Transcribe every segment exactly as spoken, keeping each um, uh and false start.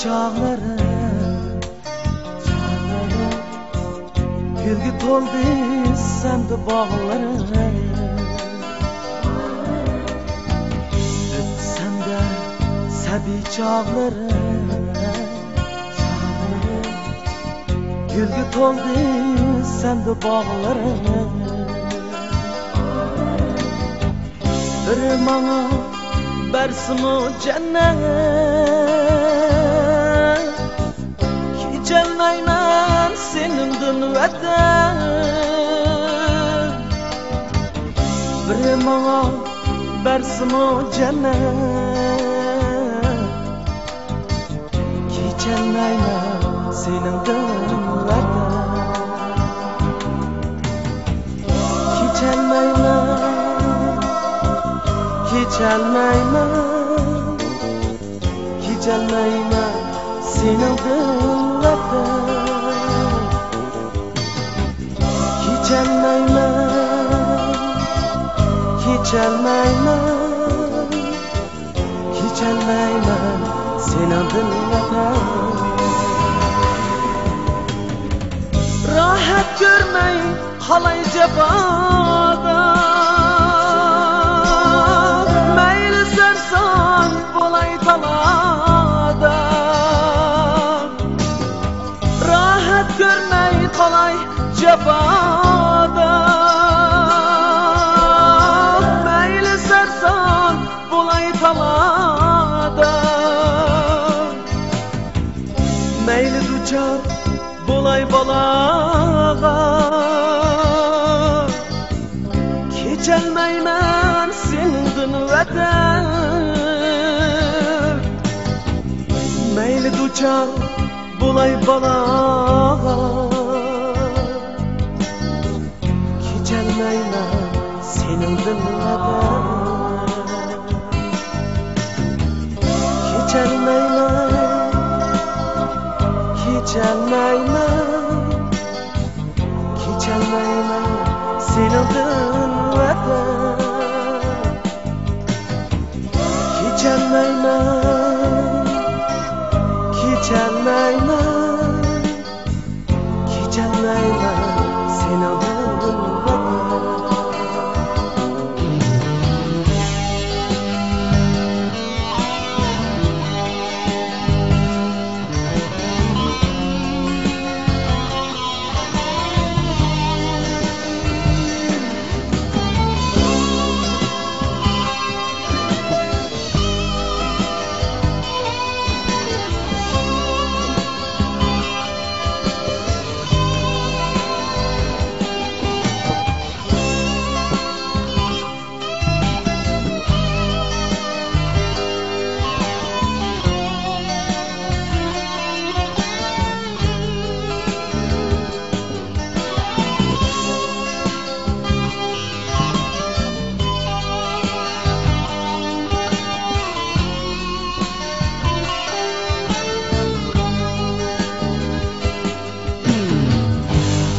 چاغلىرىم، گۈلگە تولدى سەندە باغلىرىم. ئۆتتى سەندە سەبىي چاغلىرىم، گۈلگە تولدى سەندە باغلىرىم. بىر ماڭا بەرسىمۇ جەننەت، كېچەلمەيمەن سېنىڭدىن ۋەتەن. بىر ماڭا بەرسىمۇ جەننەت، كېچەلمەيمەن سېنىڭدىن ۋەتەن. كېچەلمەيمەن، كېچەلمەيمەن، كېچەلمەيمەن سېنىڭدىن ۋەتەن. كېچەلمەيمەن، كېچەلمەيمەن، كېچەلمەيمەن سېنىڭدىن ۋەتەن. راھەت كۆرمەي قالاي جاپادا، مەيلى سەرسان بولاي تالادا. راھەت كۆرمەي قالاي جاپادا، مەيلى سەرسان بولاي تالادا. مەيلى دۇچار بولاي بالاغا، كېچەلمەيمەن سېنىڭدىن ۋەتەن. مەيلى دۇچار بولاي بالاغا، كېچەلمەيمەن سېنىڭدىن ۋەتەن. كېچەلمەيمەن، كېچەلمەيمەن، كېچەلمەيمەن سېنىڭدىن ۋەتەن. كېچەلمەيمەن، كېچەلمەيمەن، كېچەلمەيمەن سېنىڭدىن ۋەتەن.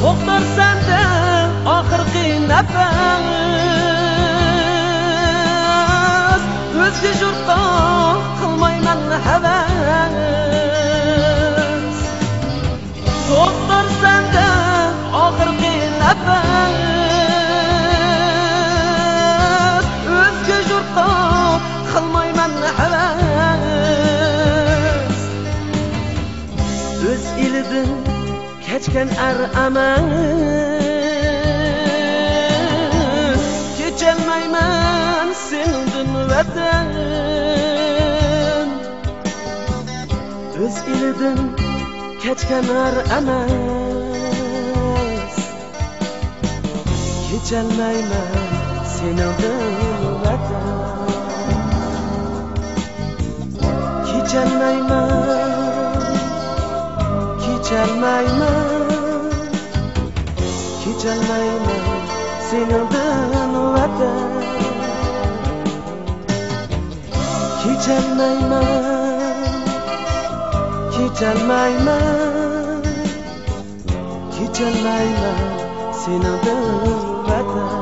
توختار سەندە ئاخىرقى نەپەس، ئۆزگە يۇرتقا قىلمايمەن ھەۋەس. توختار سەندە ئاخىرقى نەپەس، ئۆزگە يۇرتقا قىلمايمەن ھەۋەس. ئۆز ئېلىدىن كەچكەن ئەر ئەمەس، كېچەلمەيمەن سېنىڭدىن ۋەتەن. ئۆز ئېلىدىن كەچكەن ئەر ئەمەس، كېچەلمەيمەن سېنىڭدىن ۋەتەن. كېچەلمەيمەن، كېچەلمەيمەن، كېچەلمەيمەن سېنىڭدىن ۋەتەن. كېچەلمەيمەن، كېچەلمەيمەن، كېچەلمەيمەن سېنىڭدىن ۋەتەن.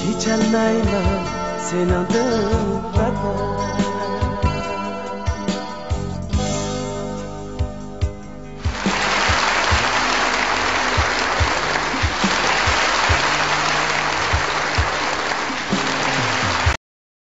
كېچەلمەيمەن سېنىڭدىن